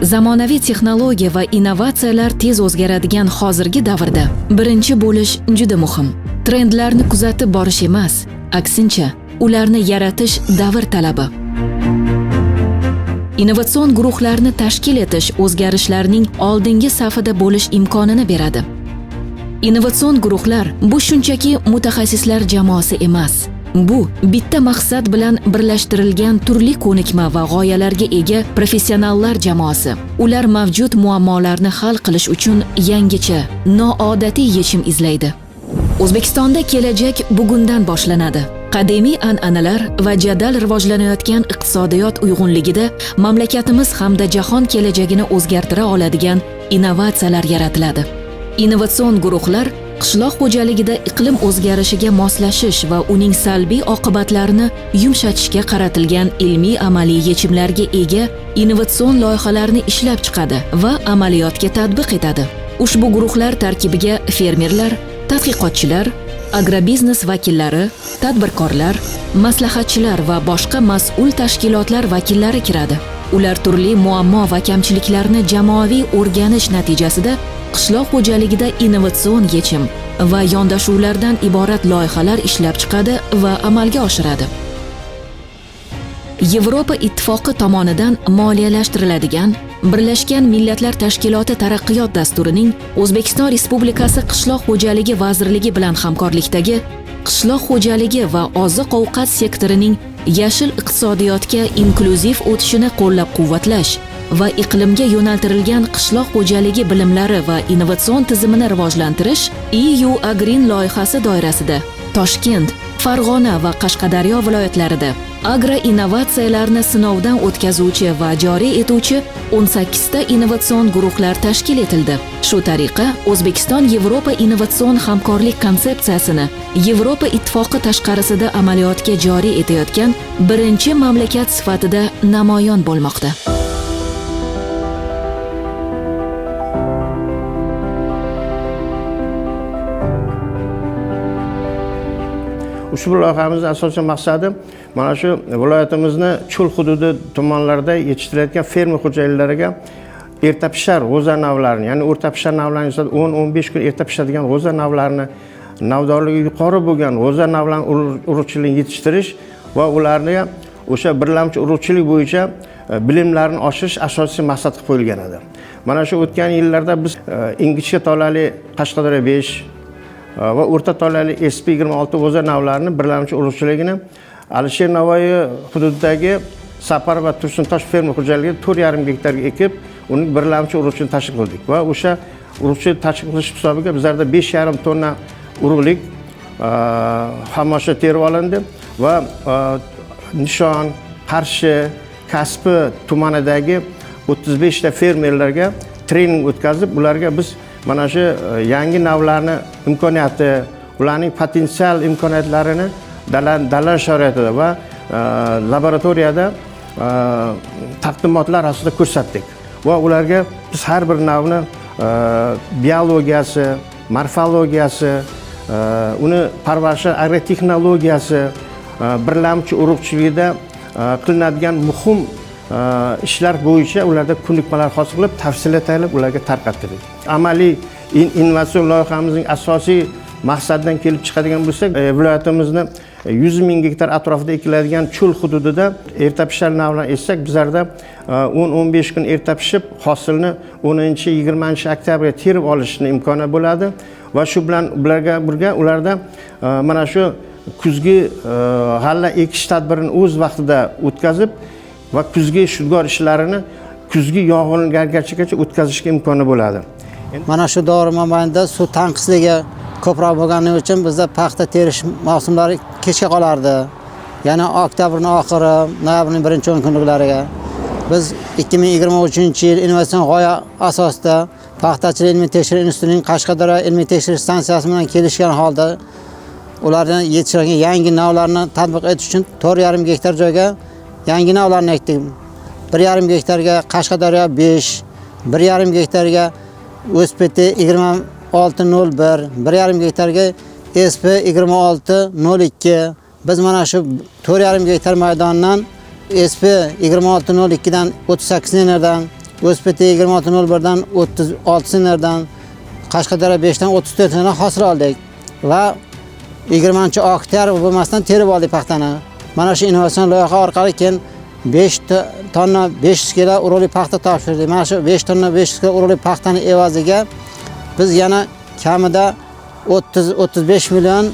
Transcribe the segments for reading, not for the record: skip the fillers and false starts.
Zamonaviy texnologiya va innovatsiyalar tez o'zgaradigan hozirgi davrda birinchi bo'lish juda muhim. Trendlarni kuzatib borish emas, aksincha, ularni yaratish davr talabi. Innovatsion guruhlarni tashkil etish o'zgarishlarning oldingi safida bo'lish imkonini beradi. Innovatsion guruhlar bu shunchaki mutaxassislar jamoasi emas. Bu bitta maqsad bilan birlashtirilgan turli ko'nikma va g'oyalarga ega professionallar jamoasi. Ular mavjud muammolarni hal qilish uchun yangicha, noodatiy yechim izlaydi. O'zbekistonda kelajak bugundan boshlanadi. Qadimiy an'analar va jadal rivojlanayotgan iqtisodiyot uyg'unligida mamlakatimiz hamda jahon kelajagini o'zgartira oladigan innovatsiyalar yaratiladi. Innovatsion guruhlar qishloq xo'jaligida iqlim o'zgarishiga moslashish va uning salbiy oqibatlarini yumshatishga qaratilgan ilmiy amaliy yechimlarga ega innovatsion loyihalarni ishlab chiqadi va amaliyotga tatbiq etadi. Ushbu guruhlar tarkibiga fermerlar, tadqiqotchilar, agrobiznes vakillari, tadbirkorlar, maslahatchilar va boshqa mas'ul tashkilotlar vakillari kiradi. Ular turli muammo va kamchiliklarni jamoaviy o'rganish natijasida qishloq xo'jaligida innovatsion yechim va yondashuvlardan iborat loyihalar ishlab chiqadi va amalga oshiradi. Yevropa Ittifoqi tomonidan moliyalashtiriladigan Birlashgan Millatlar Tashkiloti Taraqqiyot dasturining O'zbekiston Respublikasi Qishloq xo'jaligi vazirligi bilan hamkorlikdagi qishloq xo'jaligi va oziq-ovqat sektorining yashil iqtisodiyotga inklyuziv o'tishini qo'llab-quvvatlash va iqlimga yo'naltirilgan qishloq xo'jaligi bilimlari va innovatsion tizimini rivojlantirish EU Agreen loyihasi doirasida Toshkent, Farg'ona va Qashqadaryo viloyatlarida agroinnovatsiyalarni sinovdan o'tkazuvchi va joriy etuvchi 18 ta innovatsion guruhlar tashkil etildi. Shu tariqa O'zbekiston Yevropa innovatsion hamkorlik konsepsiyasini Yevropa Ittifoqi tashqarisida amaliyotga joriy etayotgan birinchi mamlakat sifatida namoyon bo'lmoqda. Ushbu loyihamizni asosiy maqsadi mana shu viloyatimizni cho'l hududi tumanlarida yetishtirilayotgan fermer xo'jaliklariga erta pishar g'o'za navlarini, ya'ni o'rta pishar navlarni, 10-15 kun erta pishadigan g'o'za navlarini, navdorligi yuqori bo'lgan g'o'za navlarini urug'chiligini yetishtirish va ularni o'sha birlamchi urug'chilik bo'yicha bilimlarini oshirish asosiy maqsad qilib qo'yilgan edi. Mana shu o'tgan yillarda biz ingichka tolali Qashqadaryo 5 va o'rta tolali SP26 g'o'za navlarini birlamchi urug'chiligini Alisher Navoiy hududidagi Sapar va Tursuntosh fermer xo'jaligi 4,5 gektarga ekib, uning birlamchi urug'chini tashkil qildik va o'sha urug'chi tashkil qilish hisobiga bizlarda 5,5 tonna urug'lik xomashyo terib olindi va Nishon, Qarshi, Kasbi tumanidagi 35 ta fermerlarga trening o'tkazib, ularga biz mana shu yangi navlarni imkoniyati, ularning potensial imkoniyatlarini dala sharoitida va laboratoriyada taqdimotlar asosida ko'rsatdik va ularga biz har bir navni biologiyasi, morfologiyasi, uni parvarishi agrotexnologiyasi, birlamchi urug'chilikda qilinadigan muhim ishlar bo'yicha ularda ko'nikmalar hosil qilib, tavsiyalar tayyorlab ularga tarqatdik. Amaliy innovatsion loyihamizning asosiy maqsadidan kelib chiqadigan bo'lsak, viloyatimizni 100 ming gektar atrofida ekiladigan cho'l hududida erta pishar navlarni eksak, bizlarda 10-15 kun erta pishib, hosilni 10-20 oktyabrga terib olishni imkoni bo'ladi va shu bilan ularga birga ularda mana shu kuzgi g'alla ekish tadbirini o'z vaqtida o'tkazib va kuzgi shudgor ishlarini kuzgi yog'ingarchilikgacha o'tkazishga imkoni bo'ladi. Mana shu davr mobaynida suv tanqisligi ko'proq bo'lgani uchun bizda paxta terish mavsumlari kechga qolardi. Ya'ni oktyabrning oxiri, noyabrning birinchi 10 kunliklariga. Biz 2023-yil innovatsion g'oya asosida Paxtachilik ilmiy tekshirish institutining Qashqadaryo ilmiy tekshirish stansiyasi bilan kelishgan holda ularni yetishtirgan yangi navlarni tatbiq etish uchun 4,5 gektar joyga yangi navlarni ekdik. 1,5 gektarga Qashqadaryo 5, 1,5 gektarga OSPT 2601, 1,5 gektarga SP 2602. Biz mana shu 4,5 gektar maydondan SP 2602 dan 38 nerdan, ОСПТ 2601 dan 36 sentnerdan, Qashqadaryo 5 dan 34 sentnerdan hosil oldik va 20 oktyabr bo'lmasdan terib oldik paxtani. Mana shu innovatsion loyiha orqali keyin 5 tonna 500 kilo urug'lik paxta topshirdik. Mana shu 5 tonna 500 kilo urug'lik paxtani evaziga biz yana kamida 30-35 million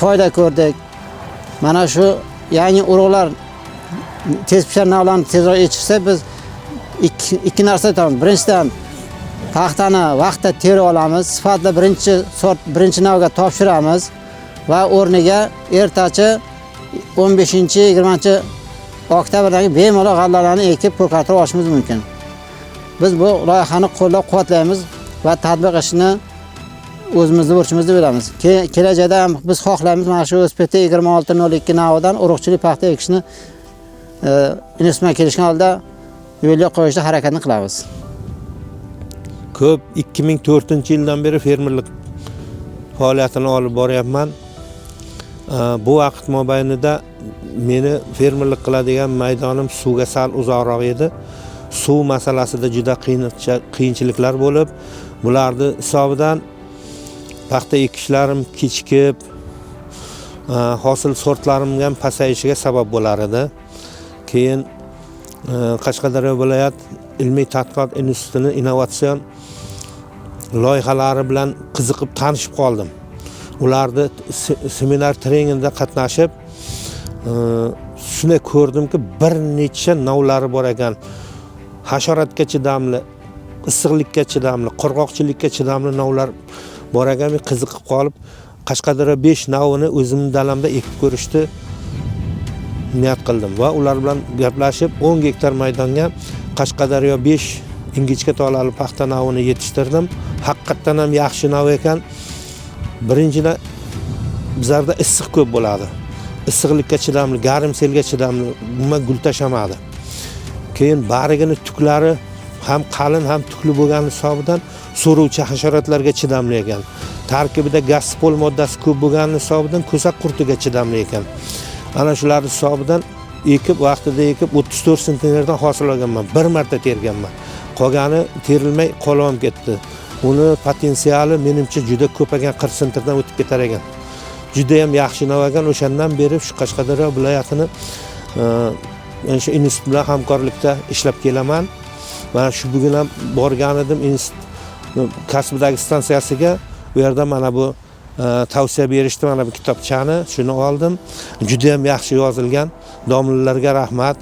foyda ko'rdik. Mana shu yangi urug'lar, tez pishar navlarni tezroq yetishsa, biz ikki narsa aytamiz. Birinchidan, paxtani vaqtida terib olamiz, sifatli birinchi sort, birinchi navga topshiramiz va o'rniga ertachi 15-20 oktyabrdan bemalol g'allalarni ekib, ko'kartirib olishimiz mumkin. Biz bu loyihani qo'llab-quvvatlaymiz va tatbiq ishini o'zimizni burchimiz deb bilamiz. Kelajakda ham biz xohlaymiz mana shu ОСПТ 2602 navidan urug'chilik paxta ekishni institut bilan kelishgan holda yo'lga qo'yishda harakatni qilamiz. Ko'p 2004 yildan beri fermerlik faoliyatini olib boryapman. Bu vaqt mobaynida meni fermerlik qiladigan maydonim suvga sal uzoqroq edi. Suv masalasida juda qiyinchiliklar bo'lib, bularni hisobidan paxta ekishlarim kechikib, hosil sortlarim ham pasayishiga sabab bo'lar edi. Keyin Qashqadaryo viloyat ilmiy tadqiqot institutini innovatsion loyihalari bilan qiziqib tanishib qoldim. Ularni seminar treningda qatnashib, shunday ko'rdimki, bir necha navlari bor ekan. Hasharotga chidamli, issiqlikka chidamli, qurg'oqchilikka chidamli navlar bor ekan. Men qiziqib qolib, Qashqadaryo 5 navini o'zimni dalamda ekib ko'rishni niyat qildim va ular bilan gaplashib 10 gektar maydonga Qashqadaryo 5 ingichka tolali paxta navini yetishtirdim. Haqiqatdan ham yaxshi nav ekan. Birinchidan, bizlarda issiq ko'p bo'ladi. Issiqlikka chidamli, garm selga chidamli, umuman gul tashlamadi. Keyin bargini tuklari ham qalin, ham tukli bo'lgani hisobidan so'ruvchi hasharotlarga chidamli ekan. Tarkibida gaspol moddasi ko'p bo'lgani hisobidan ko'sak qurtiga chidamli ekan. Ana shularni hisobidan ekib, vaqtida ekib 34 sentnerdan hosil olganman. Bir marta terganman. Qolgani terilmay qolib ham ketdi. Uni potensiali menimcha juda ko'p ekan, 40 sentnerdan o'tib ketar ekan. Juda ham yaxshi nav ekan. O'shandan beri shu Qashqadaryo viloyatini shu institut bilan hamkorlikda ishlab kelaman. Mana shu bugun ham borgan edim institut Kasbidagi stansiyasiga. U yerda mana bu tavsiya berishdi, mana bu kitobchani, shuni oldim. Juda ham yaxshi yozilgan. Domlalarga rahmat.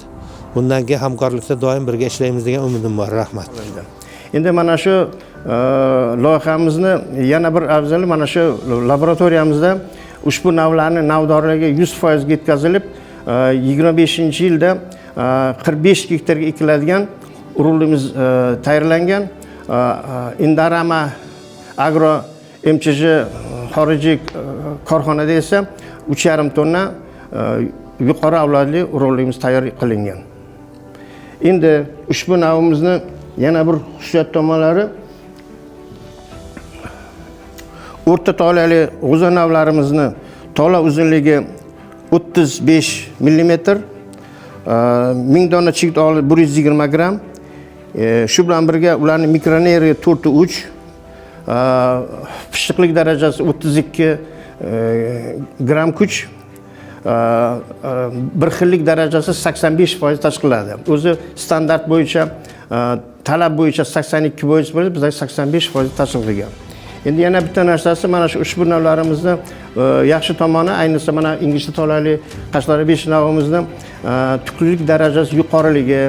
Bundan keyin hamkorlikda doim birga ishlaymiz degan umidim bor. Rahmat. Endi mana shu loyihamizni yana bir afzali, mana shu laboratoriyamizda ushbu navlarni navdorligi 100% ga yetkazilib, 25-yilda 45 gektarga ekiladigan urug'imiz tayyorlangan. Indarama Agro MChJ xorijiy korxonada esa 3,5 tonna yuqori avlodli urug'ligimiz tayyor qilingan. Endi ushbu navimizni yana bir xususiyat tomonlari, o'rta tolali g'o'za navlarimizni tola uzunligi 35 millimetr, 1000 dona chigit olib 120 gramm. Shu bilan birga ularning mikroneri 4,3, pishiqlik darajasi 32 gramm kuch, bir xillik darajasi 85% tashkil qiladi. O'zi standart bo'yicha, talab bo'yicha 82% bo'lsa, bizda 85% tashkil qilgan. Endi yana bitta narsasi, mana shu ushbu navlarimizni yaxshi tomoni, ayniqsa mana ingichka tolali Qashqadaryo 5 navimizni tuklilik darajasi yuqoriligi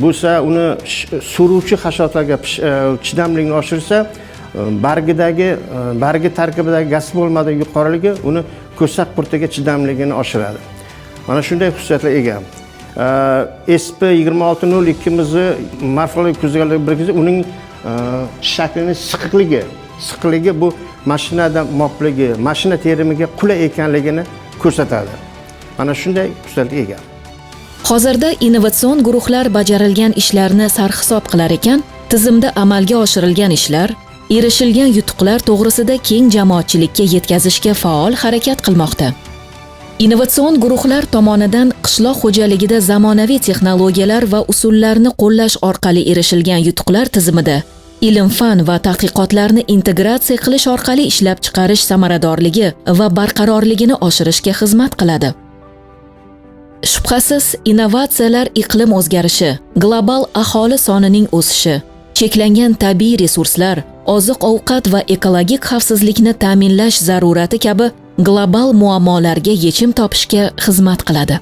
bo'lsa, uni so'ruvchi hasharotlarga chidamligini oshirsa, bargidagi bargi tarkibidagi gaspol modda yuqoriligi uni ko'sak qurtiga chidamligini oshiradi. Mana shunday xususiyatlarga ega. SP 2602 imizni morfologik ko'zga birgizib, uning shaklini siqiqligi bu mashinada mopligi, mashina terimiga qulay ekanligini ko'rsatadi. Mana shunday xususiyatga ega. Hozirda innovatsion guruhlar bajarilgan ishlarni sarhisob qilar ekan, tizimda amalga oshirilgan ishlar, erishilgan yutuqlar to'g'risida keng jamoatchilikka yetkazishga faol harakat qilmoqda. Innovatsion guruhlar tomonidan qishloq xo'jaligida zamonaviy texnologiyalar va usullarni qo'llash orqali erishilgan yutuqlar tizimida ilm-fan va tadqiqotlarni integratsiya qilish orqali ishlab chiqarish samaradorligi va barqarorligini oshirishga xizmat qiladi. Shubhasiz, innovatsiyalar iqlim o'zgarishi, global aholi sonining o'sishi, cheklangan tabiiy resurslar, oziq-ovqat va ekologik xavfsizlikni ta'minlash zarurati kabi global muammolarga yechim topishga xizmat qiladi.